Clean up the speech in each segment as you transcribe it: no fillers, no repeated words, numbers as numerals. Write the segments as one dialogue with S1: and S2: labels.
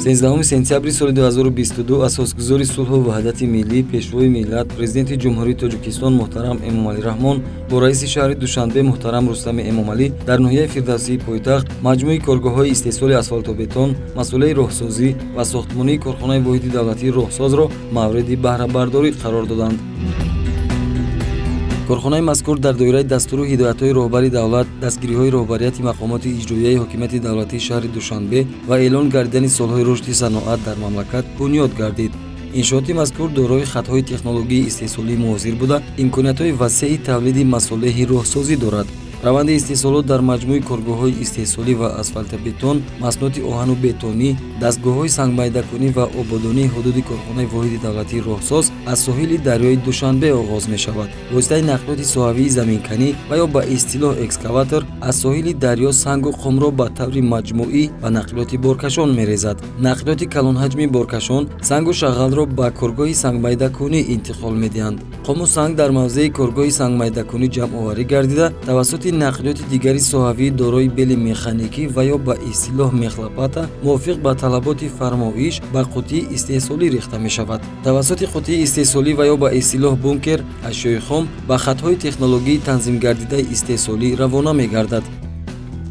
S1: 13 сентябри соли 2022 асосгузори сулҳу ваҳдати миллӣ, пешвои миллат, президенти Ҷумҳурии Тоҷикистон муҳтарам Эмомалӣ Раҳмон бо раиси шаҳри Душанбе муҳтарам Рустами Эмомалӣ дар ноҳияи Фирдавсии пойтахт маҷмӯи коргоҳҳои истеҳсоли асфалтобетон, масъулаи роҳсозӣ ва сохтмонии корхонаи воҳиди давлатии роҳсозро мавриди баҳрабардорӣ қарор доданд. Корхонаи мазкур дар доираи дастуру ҳидоятҳои роҳбари давлат, дастгириҳои роҳбарияти мақомоти иҷроияи ҳокимияти давлатии шаҳри Душанбе ва эълон гардидани солҳои рушди саноат дар мамлакат бунёд гардид. Иншооти мазкур дорои хатҳои технологияи истеҳсолии муосир буда, имкониятҳои васеи тавлиди масолеҳи роҳсозӣ дорад. Раванди истеҳсолот дар маҷмӯи коргоҳҳои истеҳсолӣ ва асфалтобетон, маҳсулоти оҳану бетонӣ, дастгоҳҳои сангмайдакунӣ ва ободонии ҳудуди корхонаи воҳиди давлатии роҳсоз аз соҳили дарёи Душанбе оғоз мешавад. Воситаи нақлиёти соҳавии заминканӣ ва ё ба истилоҳ экскаватор аз соҳили дарё сангу қумро ба таври маҷмӯӣ ба нақлиёти боркашон мерезад. Нақлиёти калонҳаҷми боркашон сангу шағалро ба коргоҳи сангмайдакунӣ интиқол медиҳанд. Қуму санг дар мавзеи коргоҳи сангмайдакунӣ ҷамъоварӣ гардида тавассути нақлиёти дигари соҳавӣ дорои бели механикӣ ва ё ба истилоҳ мехлопата мувофиқ ба талаботи фармоиш ба қутии истеҳсолӣ рехта мешавад. Тавассути қутии истеҳсолӣ ва ё ба истилоҳ бункер ашёи хом ба хатҳои технологии танзимгардидаи истеҳсолӣ равона мегардад.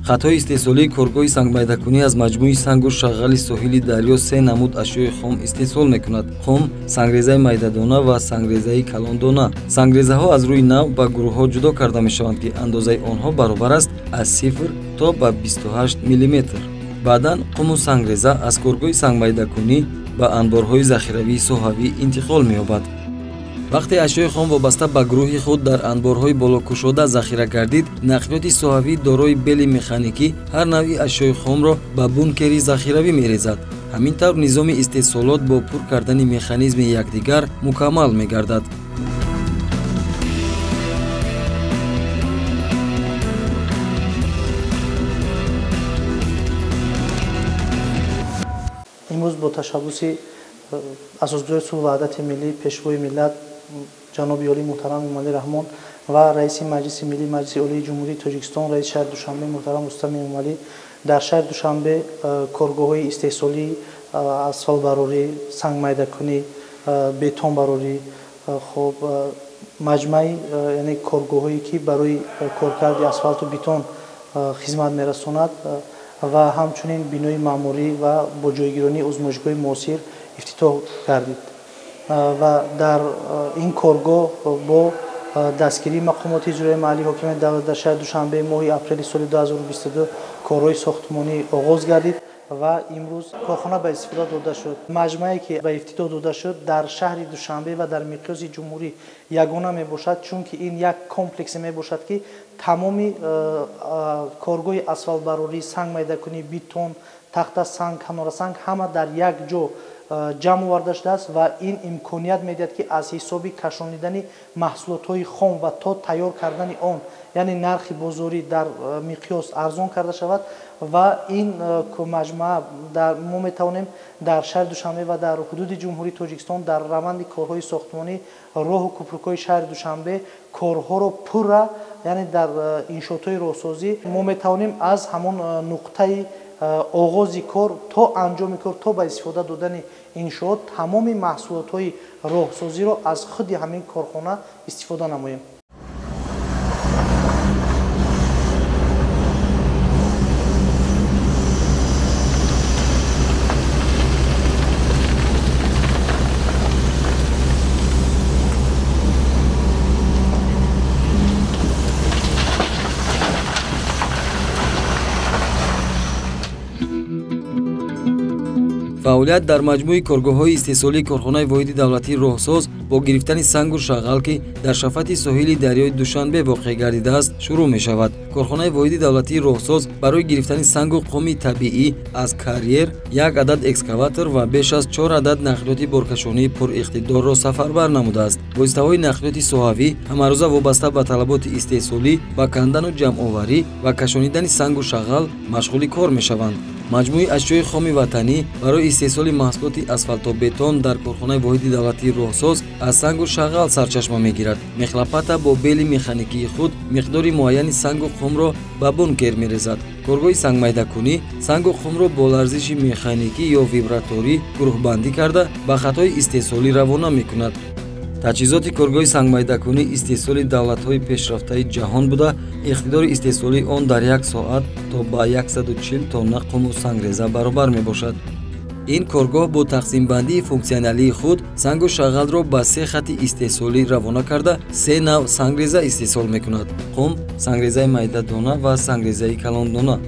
S1: Хатҳои истеҳсолии коргоҳи сангмайдакунӣ аз маҷмӯи сангу шағали соҳили дарё се намуд ашёи хом истеҳсол мекунад: қум, сангрезаи майдадона ва сангрезаи калондона. Сангрезаҳо аз рӯи нав ба гурӯҳҳо ҷудо карда мешаванд, ки андозаи онҳо баробар аст аз 0 то ба 28 миллиметр. Баъдан қуму сангреза аз коргоҳи сангмайдакунӣ ба анборҳои захиравии соҳавӣ интиқол меёбад. Вақте ашёи хом вобаста ба гурӯҳи худ дар анборҳои болокушода захира гардид, нақлиёти соҳавӣ дорои бели механикӣ ҳар навъи ашёи хомро ба бункери захиравӣ мерезад. Ҳамин тавр низоми истеҳсолот бо пур кардани механизми якдигар мукаммал мегардад.
S2: Имрӯз бо ташаббуси асосгузори сулҳу ваҳдати миллӣ, пешвои миллат ҷаноби олӣ муҳтарам Эмомалӣ Раҳмон ва раиси Маҷлиси Миллӣ Маҷлиси Олии Ҷумҳурии Тоҷикистон, раиси шаҳри Душанбе муҳтарам Рустами Эмомалӣ дар шаҳри Душанбе коргоҳҳои истеҳсолии асфалтбарорӣ, сангмайдакунӣ, бетонбарорӣ, хоб маҷмӯи яъне коргоҳҳое ки барои коркарди асфалту бетон хизмат мерасонад ва ҳамчунин бинои маъмурӣ ва бо ҷойгиронии озмоишгоҳи муосир ифтитоҳ гардид. Ва дар ин коргоҳ бо дастгирии мақомоти иҷроияи маҳаллии ҳокимияти давлат дар шаҳри Душанбе моҳи апрели соли 2022 корҳои сохтмонӣ оғоз гардид ва имрӯз корхона ба истифода дода шуд. Маҷмӯае ки ба ифтитоҳ дода шуд дар шаҳри Душанбе ва дар миқёси ҷумҳурӣ ягона мебошад, чунки ин як комплексе мебошад, ки тамоми коргоҳи асфалтбарорӣ, сангмайдакунӣ, бетон, тахтасанг, канорасанг ҳама дар як ҷо ҷамъ оварда шудааст ва ин имконият медиҳад, ки аз ҳисоби кашонидани маҳсулотҳои хом ва то тайёр кардани он, яъне нархи бозорӣ дар миқёс арзон карда шавад ва ин маҷмӯа мо метавонем дар шаҳри Душанбе ва дар ҳудуди Ҷумҳурии Тоҷикистон дар раванди корҳои сохтмонӣ, роҳу кӯпрукҳои шаҳри Душанбе корҳоро пурра, яъне дар иншоотҳои роҳсозӣ мо метавонем аз ҳамон нуқтаи оғози кор то анҷоми кор, то ба истифода додани иншоот тамоми маҳсулотҳои роҳсозиро аз худи ҳамин корхона истифода намоем.
S1: Фаъолият дар маҷмӯи коргоҳҳои истеҳсолии корхонаи воҳиди давлатии роҳсоз бо гирифтани сангу шағал, ки дар шафати соҳили дарёи Душанбе воқеъ гардидааст, шурӯъ мешавад. Корхонаи воҳиди давлатии роҳсоз барои гирифтани сангу қуми табиӣ аз карьер як адад экскаватор ва беш аз 4 адад нақлиёти боркашонии пуриқтидорро сафарбар намудааст. Воситаҳои нақлиёти соҳавӣ ҳамарӯза вобаста ба талаботи истеҳсолӣ ба кандану ҷамъоварӣ ва кашонидани сангу шағал машғули кор мешаванд. Маҷмӯи ашёи хоми ватанӣ барои истеҳсоли маҳсулоти асфалтобетон дар корхонаи воҳиди давлатии роҳсоз аз сангу шағал сарчашма мегирад. Мехлопата бо бели механикии худ миқдори муайяни сангу қумро ба бункер мерезад. Коргоҳи сангмайдакунӣ сангу қумро бо ларзиши механикӣ ё вибраторӣ гурӯҳбандӣ карда ба хатҳои истеҳсолӣ равона мекунад. Таҷҳизоти коргоҳи сангмайдакунӣ истеҳсоли давлатҳои пешрафтаи ҷаҳон буда, иқтидори истеҳсолии он дар як соат то ба 140 тонна қуму сангреза баробар мебошад. Ин коргоҳ бо тақсимбандии функсионалии худ сангу шағалро ба се хати истеҳсолӣ равона карда, се нав сангреза истеҳсол мекунад: қум, сангрезаи майдадона ва сангрезаи калондона.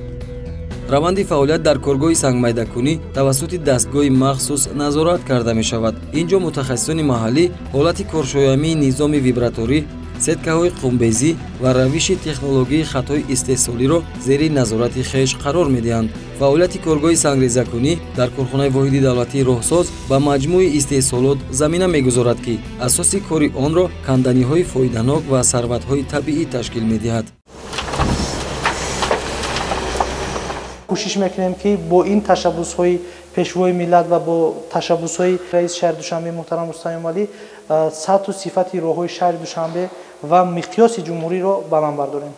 S1: Раванди фаъолият дар коргоҳи сангмайдакунӣ тавассути дастгоҳи махсус назорат карда мешавад. Ин ҷо мутахассисони маҳаллӣ ҳолати коршоямии низоми вибраторӣ, сеткаҳои қумбезӣ ва равиши технологияи хатҳои истеҳсолиро зери назорати хеш қарор медиҳанд. Фаъолияти коргоҳи сангрезакунӣ дар корхонаи воҳиди давлатии роҳсоз ба маҷмӯи истеҳсолот замина мегузорад, ки асоси кори онро канданиҳои фоиданок ва сарватҳои табиӣ ташкил медиҳад.
S2: Кӯшиш мекунем, ки бо ин ташаббусҳои пешвои миллат ва бо ташаббусҳои раиси шаҳри Душанбе муҳтарам Рустам Эмомалӣ сатҳу сифати роҳҳои шаҳри Душанбе ва миқёси ҷумҳуриро баланд бардорем.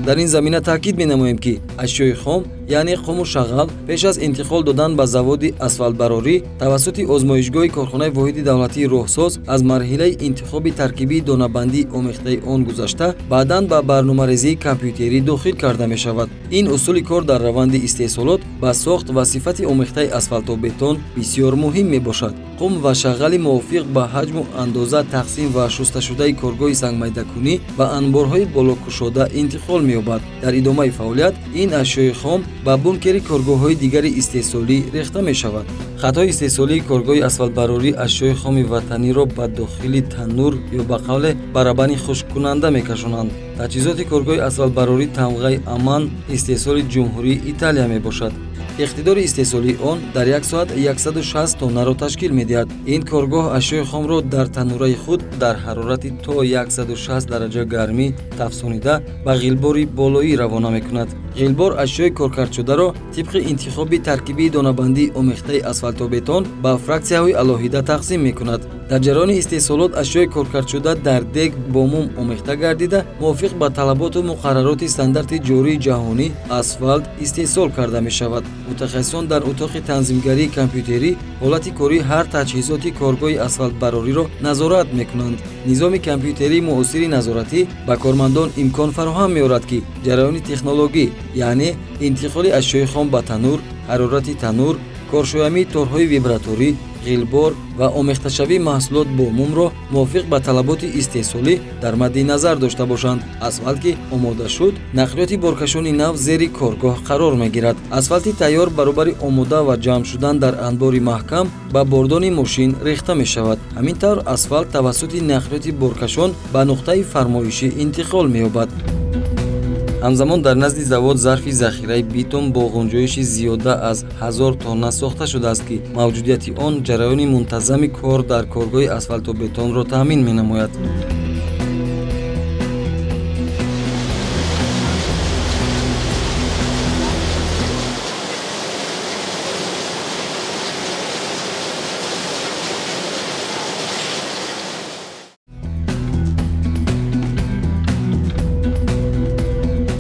S1: Дар ин замина таъкид менамоем, ки ашёи хом, яъне қуму шағал, пеш аз интиқол додан ба заводи асфалтбарорӣ тавассути озмоишгоҳи корхонаи воҳиди давлатии роҳсоз аз марҳилаи интихоби таркибии донабандии омехтаи он гузашта, баъдан ба барномарезии компютерӣ дохил карда мешавад. Ин усули кор дар раванди истеҳсолот ба сохт ва сифати омехтаи асфалтобетон бисёр муҳим мебошад. Қум ва шағали мувофиқ ба ҳаҷму андоза тақсим ва шусташудаи коргоҳи сангмайдакунӣ ба анборҳои болокушода интиқол меёбад. Дар идомаи фаъолият ин ашёи хом ба бункери коргоҳҳои дигари истеҳсолӣ рехта мешавад. Хатҳои истеҳсолии коргоҳи асфалтбарорӣ ашёи хоми ватаниро ба дохили таннур ё ба қавле барабани хушккунанда мекашонанд. Таҷҳизоти коргоҳи асфалтбарорӣ тамғаи Аман истеҳсоли Ҷумҳурии Италия мебошад. Иқтидори истеҳсолии он дар як соат 160 тоннаро ташкил медиҳад. Ин коргоҳ ашёи хомро дар таннураи худ дар ҳарорати то 160 дараҷа гармӣ тафсонида ба ғилбори болоӣ равона мекунад. Ғилбор ашёи коркардшударо тибқи интихоби таркибии донабандии омехтаи асфалтобетон ба фраксияҳои алоҳида тақсим мекунад. Дар ҷараёни истеҳсолот ашёи коркардшуда дар дег бо мум омехта гардида, мувофиқ ба талаботу муқаррароти стандарти ҷории ҷаҳонӣ асфалт истеҳсол карда мешавад. Мутахассисон дар утоқи танзимгарии компютерӣ ҳолати кории ҳар таҷҳизоти коргоҳи асфалтбарориро назорат мекунанд. Низоми компютерии муосири назоратӣ ба кормандон имкон фароҳам меорад, ки ҷараёни технологӣ, яъне интиқоли ашёи хом ба таннур, ҳарорати таннур, коршоямии торҳои вибраторӣ, ғилбор ва омехташавии маҳсулот бо мумро мувофиқ ба талаботи истеҳсолӣ дар мадди назар дошта бошанд. Асфалт ки омода шуд, нақлиёти боркашони нав зери коргоҳ қарор мегирад. Асфалти тайёр баробари омода ва ҷамъ шудан дар анбори маҳкам ба бордони мошин рехта мешавад. Ҳамин тавр асфалт тавассути нақлиёти боркашон ба нуқтаи фармоишӣ интиқол меёбад. Ҳамзамон дар назди завод зарфи захираи битум бо ғунҷоиши зиёда аз 1000 тонна сохта шудааст, ки мавҷудияти он ҷараёни мунтазами кор дар коргоҳи асфалтобетонро таъмин менамояд.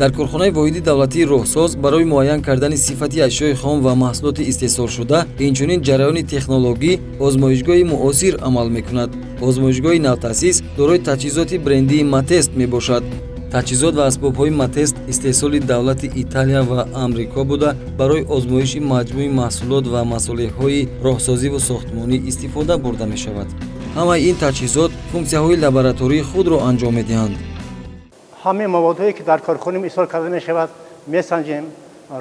S1: Дар корхонаи воҳиди давлатии роҳсоз барои муайян кардани сифати ашёи хом ва маҳсулоти истеҳсолшуда, инчунин ҷараёни технологӣ озмоишгоҳи муосир амал мекунад. Озмоишгоҳи навтаъсис дорои таҷҳизоти брендии Матест мебошад. Таҷҳизот ва асбобҳои Матест истеҳсоли давлати Италия ва Амрико буда, барои озмоиши маҷмӯи маҳсулот ва масолеҳҳои роҳсозиву сохтмонӣ истифода бурда мешавад. Ҳамаи ин таҷҳизот функсияҳои лаборатории худро анҷом медиҳанд.
S3: Ҳамаи маводҳое ки дар корхона истеҳсол карда мешавад месанҷем,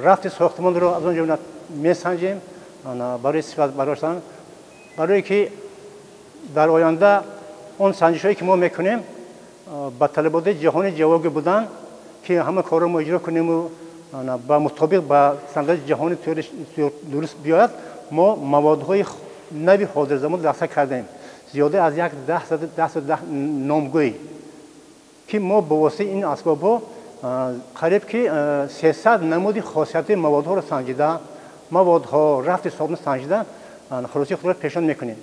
S3: рафти сохтмонро аз он ҷумла месанҷем барои сифат бардоштан, барое ки дар оянда он санҷишҳое ки мо мекунем ба талаботи ҷаҳонӣ ҷавобгӯ буданд, ки ҳама корро мо иҷро кунему ба мутобиқ ба стандарти ҷаҳонӣ дуруст биёяд. Мо маводҳои нави ҳозирзамон дастрас кардем, зиёда аз 110 номгӯй, ки мо бо воситаи ин асбобҳо Қариб ки 300 намуди хосияти маводҳоро санҷида, маводҳо рафти сохтмон санҷида, хулосаи худро пешниҳод мекунем.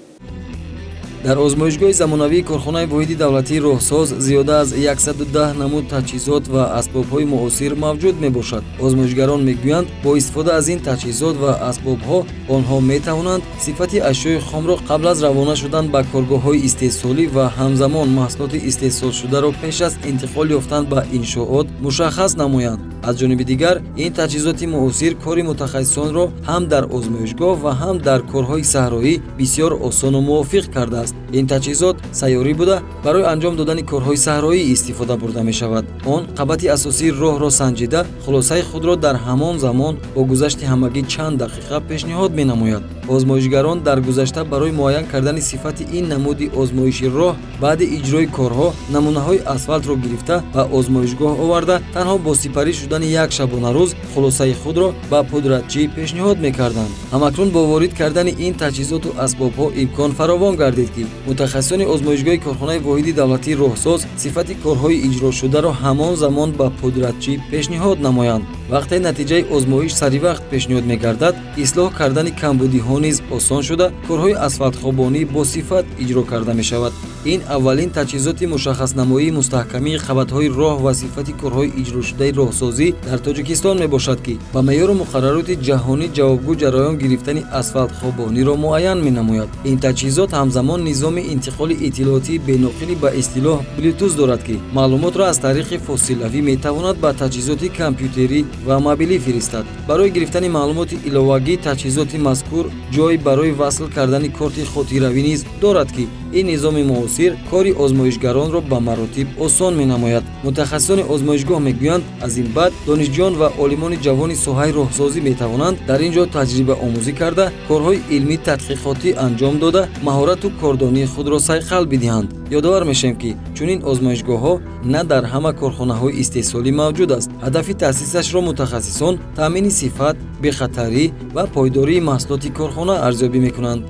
S1: Дар озмоишгоҳи замонавии корхонаи воҳиди давлатии роҳсоз зиёда аз 110 намуд таҷҳизот ва асбобҳои муосир мавҷуд мебошад. Озмоишгарон мегӯянд, бо истифода аз ин таҷҳизот ва асбобҳо онҳо метавонанд сифати ашёи хомро қабл аз равона шудан ба коргоҳҳои истеҳсолӣ ва ҳамзамон маҳсулоти истеҳсолшударо пеш аз интиқол ёфтан ба иншоот мушаххас намоянд. Аз ҷониби дигар, ин таҷҳизоти муосир кори мутахассисонро ҳам дар озмоишгоҳ ва ҳам дар корҳои саҳроӣ бисёр осону мувофиқ кардааст. Ин таҷҳизот сайёрӣ буда, барои анҷом додани корҳои саҳроӣ истифода бурда мешавад. Он қабати асосии роҳро санҷида, хулосаи худро дар ҳамон замон бо гузашти ҳамагӣ чанд дақиқа пешниҳод менамояд. Озмоишгарон дар гузашта барои муайян кардани сифати ин намуди озмоиши роҳ баъди иҷрои корҳо намунаҳои асфалтро гирифта ба озмоишгоҳ оварда, танҳо бо сипарӣ шудани як шабонарӯз хулосаи худро ба пудратчӣ пешниҳод мекарданд. Ҳамакнун бо ворид кардани ин таҷҳизоту асбобҳо имкон фаровон гардид, ки мутахассисони озмоишгоҳи корхонаи воҳиди давлатии роҳсоз сифати корҳои иҷрошударо ҳамон замон ба пудратчӣ пешниҳод намоянд. Вақте натиҷаи озмоиш саривақт пешниҳод мегардад, ислоҳ кардани камбудиҳо низ осон шуда, корҳои асфалтхобонӣ бо сифат иҷро карда мешавад. Ин аввалин таҷҳизоти мушаххаснамоии мустаҳкамии қабатҳои роҳ ва сифати корҳои иҷрошудаи роҳсозӣ дар Тоҷикистон мебошад, ки ба меъёру муқаррароти ҷаҳонӣ ҷавобгӯ ҷараён гирифтани асфалтхобониро муайян менамояд. Ин таҷҳизот ҳамзамон низоми интиқоли иттилоотии беноқили ба истилоҳ Bluetooth дорад, ки маълумотро аз тариқи фосилавӣ метавонад ба таҷҳизоти компютерӣ ва мобилӣ фиристад. Барои гирифтани маълумоти иловагӣ таҷҳизоти мазкур ҷой барои васл кардани корти хотиравӣ низ дорад, ки ин низоми муосир кори озмоишгаронро ба маротиб осон менамояд. Мутахассисони озмоишгоҳ мегӯянд, аз ин баъд донишҷӯён ва олимони ҷавони соҳаи роҳсозӣ метавонанд дар ин ҷо таҷрибаомӯзӣ карда, корҳои илмӣ тадқиқотӣ анҷом дода, маҳорату кордонии худро сайқал бидиҳанд. Ёдовар мешавем, ки чунин озмоишгоҳҳо на дар ҳама корхонаҳои истеҳсолӣ мавҷуд аст. Ҳадафи таъсисашро мутахассисон таъмини сифат, бехатарӣ ва пойдории маҳсулоти корхона арзёбӣ мекунанд.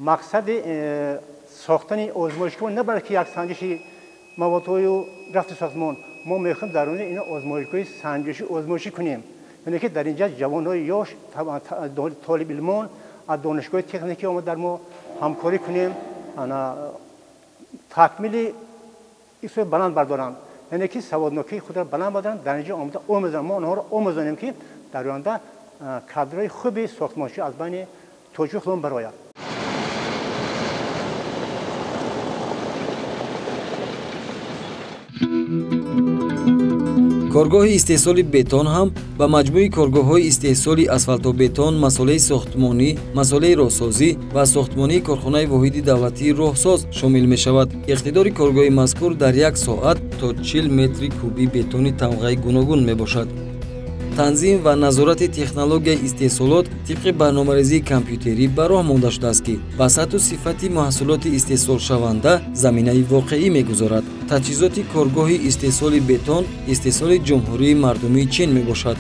S3: Мақсади сохтани озмоишгоҳ на балки як санҷиши маводҳою рафти сохтмон. Мо мехоҳем дар оини ин озмоишгоҳи санҷиши озмоишӣ кунем, яъне ки дар инҷа ҷавонҳои ёш, толибилмон аз донишгоҳи техникӣ омад дар мо ҳамкорӣ кунем, такмили исои баланд бардоранд, яъне ки саводнокии худро баланд бардоранд, дар инҷа омада омӯзанд. Мо онҳоро омӯзонем, ки дар оянда кадрҳои хуби сохтмончӣ аз байни тоҷик худмон барояд.
S1: Коргоҳи истеҳсоли бетон ҳам ба маҷмӯи коргоҳҳои истеҳсоли асфалтобетон, масолеҳи сохтмонӣ, масолеҳи роҳсозӣ ва сохтмонии корхонаи воҳиди давлатии роҳсоз шомил мешавад. Иқтидори коргоҳи мазкур дар як соат то 40 метри кубӣ бетони тамғаи гуногун мебошад. Танзим ва назорати технологияи истеҳсолот тибқи барномарезии компютерӣ ба роҳ монда шудааст, ки ба сатҳу сифати маҳсулоти истеҳсолшаванда заминаи воқеӣ мегузорад. Таҷҳизоти коргоҳи истеҳсоли бетон истеҳсоли Ҷумҳурии Мардумии Чин мебошад.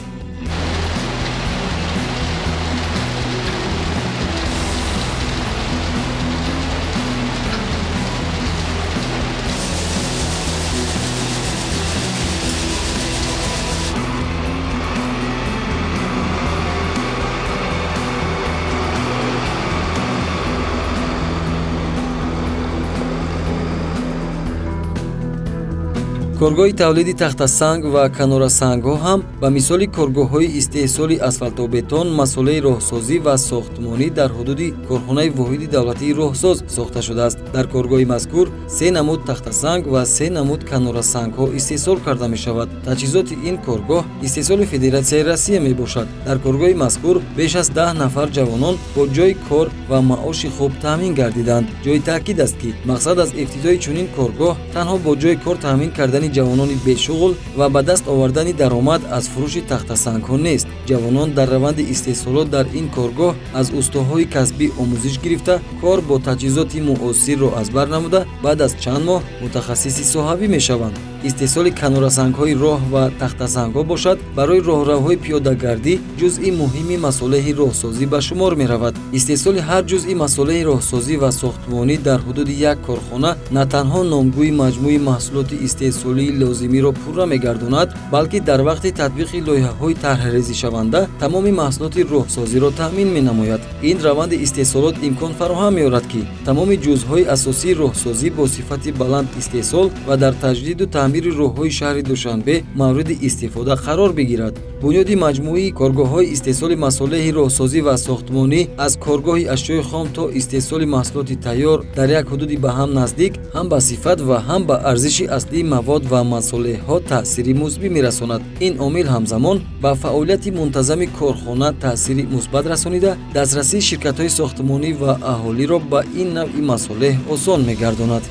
S1: Коргоҳи тавлиди тахтасанг ва канорасангҳо ҳам ба мисоли коргоҳҳои истеҳсоли асфалтобетон, масолеҳи роҳсозӣ ва сохтмонӣ дар ҳудуди корхонаи воҳиди давлатии роҳсоз сохта шудааст. Дар коргоҳи мазкур 3 намуд тахтасанг ва 3 намуд канорасангҳо истеҳсол карда мешавад. Таҷҳизоти ин коргоҳ истеҳсоли Федератсияи Россия мебошад. Дар коргоҳи мазкур беш аз 10 нафар ҷавонон бо ҷойи кор ва маоши хуб таъмин гардиданд. Ҷои таъкид аст, ки мақсад аз ифтитоҳи чунин коргоҳ танҳо бо ҷойи кор таъмин кардани кардани ҷавонони бешуғл ва ба даст овардани даромад аз фурӯши тахтасангҳо нест. Ҷавонон дар раванди истеҳсолот дар ин коргоҳ аз устоҳои касбӣ омӯзиш гирифта, кор бо таҷҳизоти муосирро аз бар намуда, баъд аз чанд моҳ мутахассиси соҳавӣ мешаванд. Истеҳсоли канорасангҳои роҳ ва тахтасангҳо бошад, барои роҳравҳои пиёдагардӣ ҷузъи муҳими масолеҳи роҳсозӣ ба шумор меравад. Истеҳсоли ҳар ҷузъи масолеҳи роҳсозӣ ва сохтмонӣ дар ҳудуди як корхона на танҳо номгӯи маҷмӯи маҳсулоти истеҳсолии лозимиро пурра мегардонад, балки дар вақти татбиқи лоиҳаҳои тарҳрезишаванда тамоми маҳсулоти роҳсозиро таъмин менамояд. Ин раванди истеҳсолот имкон фароҳам меорад, ки тамоми ҷузъҳои асосии роҳсозӣ бо сифати баланд истеҳсол ва дар таҷдиду таъмири роҳҳои шаҳри Душанбе мавриди истифода қарор бигирад. Бунёди маҷмӯии коргоҳҳои истеҳсоли масолеҳи роҳсозӣ ва сохтмонӣ аз коргоҳи ашёи хом то истеҳсоли маҳсулоти тайёр дар як ҳудуди ба ҳам наздик ҳам ба сифат ва ҳам ба арзиши аслии мавод ва масолеҳҳо таъсири мусбӣ мерасонад. Ин омил ҳамзамон ба фаъолияти мунтазами корхона таъсири мусбат расонида, дастрасии ширкатҳои сохтмонӣ ва аҳолиро ба ин навъи масолеҳ осон мегардонад.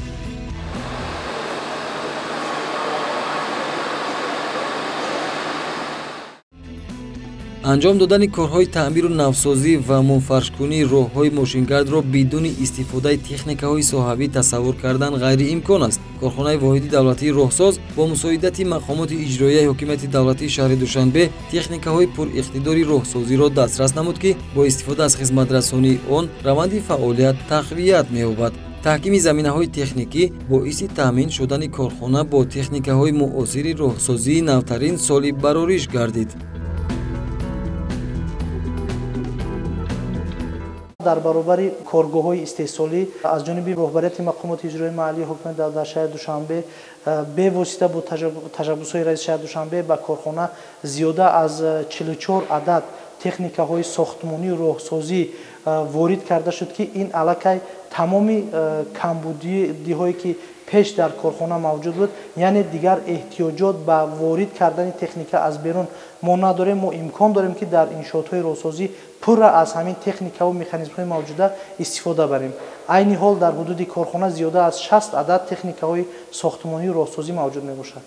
S1: Анҷом додани корҳои таъмиру навсозӣ ва мунфаршкунии роҳҳои мошингардро бидуни истифодаи техникаҳои соҳавӣ тасаввур кардан ғайриимкон аст. Корхонаи воҳиди давлатии роҳсоз бо мусоидати мақомоти иҷроияи ҳокимияти давлатии шаҳри Душанбе техникаҳои пуриқтидори роҳсозиро дастрас намуд, ки бо истифода аз хизматрасонии он раванди фаъолият тақвият меёбад. Таҳкими заминаҳои техникӣ боиси таъмин шудани корхона бо техникаҳои муосири роҳсозии навтарин соли барориш гардид.
S2: Дар баробари коргоҳҳои истеҳсолӣ аз ҷониби роҳбарияти мақомоти иҷроии маҳаллии ҳукумат дар шаҳри Душанбе бевосита бо ташаббусҳои раиси шаҳри Душанбе ба корхона зиёда аз 44 адад техникаҳои сохтмонию роҳсозӣ ворид карда шуд, ки ин аллакай тамоми камбудиҳое ки пеш дар корхона мавҷуд буд, яъне дигар эҳтиёҷот ба ворид кардани техника аз берун мо надорем. Мо имкон дорем, ки дар иншоотҳои роҳсозӣ пурра аз ҳамин техникаву механизмҳои мавҷуда истифода барем. Айни ҳол дар ҳудуди корхона зиёда аз 60 адад техникаҳои сохтмонию роҳсозӣ мавҷуд мебошад.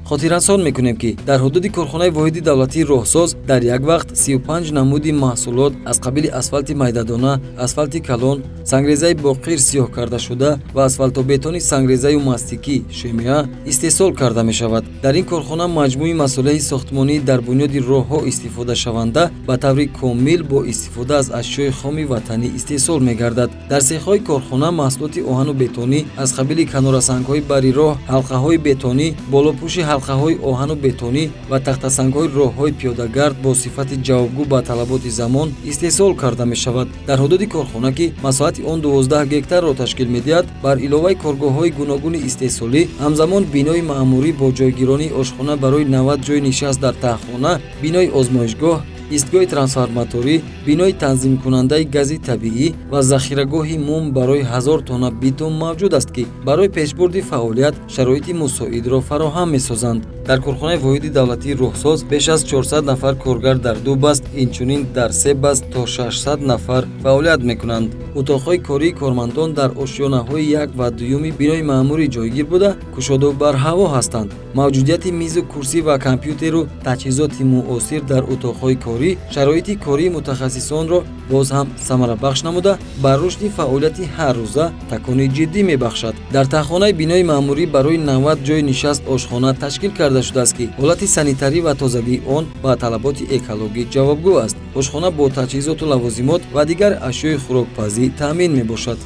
S1: Хотиррасон мекунем, ки дар ҳудуди корхонаи воҳиди давлатии роҳсоз дар як вақт 35 намуди маҳсулот аз қабили асфалти майдадона, асфалти калон, сангрезаи бо қир сиёҳ карда шуда ва асфалтобетони сангрезаю мастикӣ шемия истеҳсол карда мешавад. Дар ин корхона маҷмӯи масолеҳи сохтмонӣ дар бунёди роҳҳо истифодашаванда ба таври комил бо истифода аз ашёи хоми ватанӣ истеҳсол мегардад. Дар сехҳои корхона маҳсулоти оҳану бетонӣ аз қабили канорасангҳои бари роҳ, ҳалқаҳои бетонӣ, болопӯши ҳалқаҳои оҳану бетонӣ ва тахтасангҳои роҳҳои пиёдагард бо сифати ҷавобгӯ ба талаботи замон истеҳсол карда мешавад. Дар ҳудуди корхона, ки масоҳати он 12 гектарро ташкил медиҳад, бар иловаи коргоҳҳои гуногуни истеҳсолӣ ҳамзамон бинои маъмурӣ бо ҷойгиронии ошхона барои 90 ҷойи нишаст дар таҳхона, бинои озмоишгоҳ, истгоҳи трансформаторӣ, бинои танзимкунандаи гази табиӣ ва захирагоҳи мум барои 1000 тонна битум мавҷуд аст, ки барои пешбурди фаъолият шароити мусоидро фароҳам месозанд. Дар корхонаи воҳиди давлатии роҳсоз беш аз 400 нафар коргар дар ду баст, инчунин дар се баст то 600 нафар фаъолият мекунанд. Утоқҳои кории кормандон дар ошёнаҳои як ва дуюми бинои маъмурӣ ҷойгир буда, кушоду барҳаво ҳастанд. Мавҷудияти мизу курсӣ ва компютеру таҷҳизоти муосир дар утоқҳои корӣ шароити кории мутахассисонро боз ҳам самарабахш намуда, ба рушди фаъолияти ҳаррӯза такони ҷиддӣ мебахшад. Дар таҳхонаи бинои маъмурӣ барои 90 ҷойи нишаст ошхона ташкил карда шудааст, ки ҳолати санитарӣ ва тозагии он ба талаботи экологӣ ҷавобгӯ аст. Ошхона бо таҷҳизоту лавозимот ва дигар ашёи хӯрокпазӣ таъмин мебошад.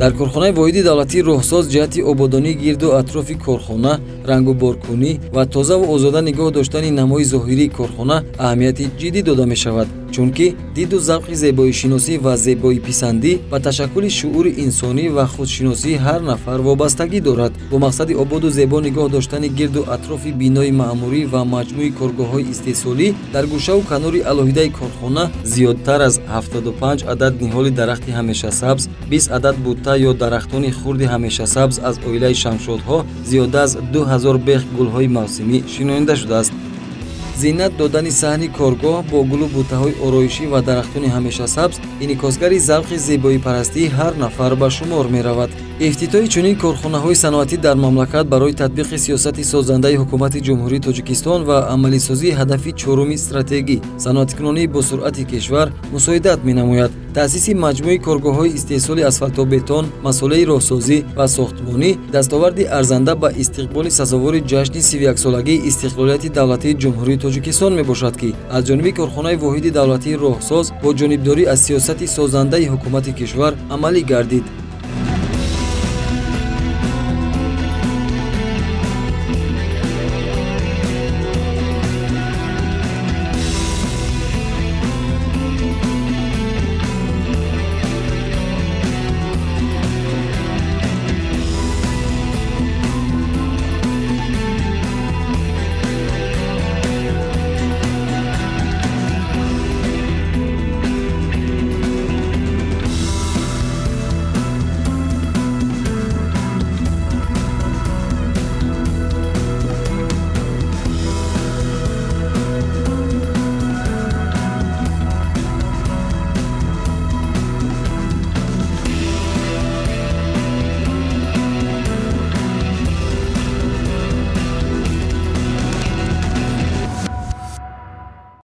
S1: Дар корхонаи воҳиди давлатии роҳсоз ҷиҳати ободонии гирду атрофи корхона, рангуборкунӣ ва тозаву озода нигоҳ доштани намои зоҳирии корхона аҳамияти ҷиддӣ дода мешавад. Чунки диду завқи зебоишиносӣ ва зебоиписандӣ ба ташаккули шуъури инсонӣ ва худшиносии ҳар нафар вобастагӣ дорад. Бо мақсади ободу зебо нигоҳ доштани гирду атрофи бинои маъмурӣ ва маҷмӯи коргоҳҳои истеҳсолӣ дар гӯшаву канори алоҳидаи корхона зиёдтар аз 75 адад ниҳоли дарахти ҳамешасабз, 20 адад бутта ё дарахтони хурди ҳамешасабз аз оилаи шамшодҳо, зиёда аз 2000 бех гулҳои мавсимӣ шинонида шудааст. Зинат додани саҳни коргоҳ бо гулу буттаҳои ороишӣ ва дарахтони ҳамешасабз инъикосгари завқи зебоипарастии ҳар нафар ба шумор меравад. Ифтитоҳи чунин корхонаҳои саноатӣ дар мамлакат барои татбиқи сиёсати созандаи ҳукумати Ҷумҳурии Тоҷикистон ва амалисозии ҳадафи чоруми стратегӣ саноаткунонии босуръати кишвар мусоидат менамояд. Таъсиси маҷмӯи коргоҳҳои истеҳсоли асфалтобетон, масолеҳи роҳсозӣ ва сохтмонӣ дастоварди арзанда ба истиқболи сазовори ҷашни 31-солагии истиқлолияти давлатии Ҷумҳурии Тоҷикистон мебошад, ки аз ҷониби корхонаи воҳиди давлатии роҳсоз бо ҷонибдорӣ аз сиёсати созандаи ҳукумати кишвар амалӣ гардид.